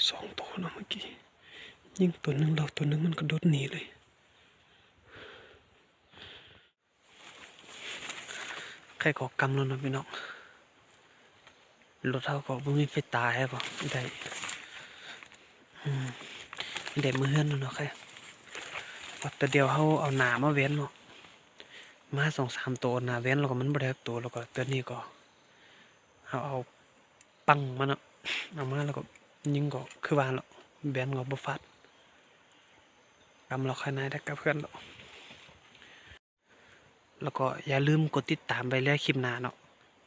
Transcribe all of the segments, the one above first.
ສອງໂຕເນາະ ເມື່ອກີ້ຍິງໂຕໜຶ່ງແລ້ວ ໂຕໜຶ່ງມັນກະໂດດໜີເລີຍ. ໄຄກໍກຳແລ້ວເນາະພີ່ນ້ອງ. ລົດເຮົາກໍບໍ່ມີໄຟຕາໃຫ້ບໍ່ ໄດ້ ອືມ ໄດ້ເມືອເຮືອນແລ້ວເນາະ. ໄຄ ແຕ່ດຽວເຮົາເອົາໜ້າມາແຫວນເນາະ ມາສອງສາມໂຕ ໜ້າແຫວນ ແລ້ວກໍມັນບໍ່ໄດ້ຈັກໂຕ ແລ້ວກໍຕອນນີ້ກໍເຮົາເອົາ ປັງມາເນາະ ເອົາມາແລ້ວກໍຍິງກໍຄືວ່າເນາະ ແຫວນກໍບໍ່ຟາດ ກຳແລ້ວຄ່ອຍນາຍໄດ້ກັບເຮືອນເນາະ. ແລ້ວກໍຢ່າລືມກົດຕິດຕາມໄວ້ເລີຍ ຄລິບໜ້າເນາະ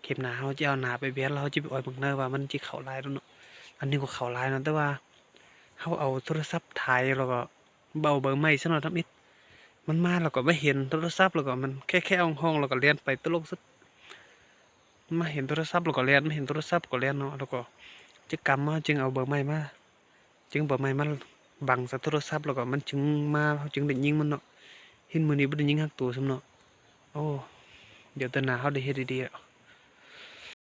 ຄລິບໜ້າເຮົາຈະເອົາໜ້າໄປແຫວນ ແລ້ວເຮົາຈະໄປອອຍເບິ່ງເດີວ່າມັນຈະເຂົ້າຫຼາຍບໍ່ເນາະ. ອັນນີ້ກໍເຂົ້າຫຼາຍເນາະ ແຕ່ວ່າເຮົາເອົາໂທລະສັບຖ່າຍ ແລ້ວກໍ ເບົາເບີໃໝ່ຊະໜ້ອຍທຳອິດ ມັນມາແລ້ວກໍມາເຫັນໂທລະສັບ ແລ້ວກໍມັນແຄໆຮ້ອງໆ ແລ້ວກໍແລ່ນໄປຕະຫຼົກສຸດ ມາເຫັນໂທລະສັບແລ້ວກໍແລ່ນ ມາເຫັນໂທລະສັບກໍແລ່ນເນາະ ແລ້ວກໍຈະກຳມາ ຈຶ່ງເອົາເບີໃໝ່ມາ ຈຶ່ງເອົາເບີໃໝ່ມາບັງໃສ່ໂທລະສັບ ແລ້ວກໍມັນຈຶ່ງມາ ເຮົາຈຶ່ງໄດ້ຍິງມັນເນາະ. ເຫັນມື້ນີ້ບໍ່ໄດ້ຍິງຈັກໂຕຊ້ຳເນາະ. ໂອ້ ດຽວເທື່ອໜ້າເຮົາໄດ້ເຮັດດີໆ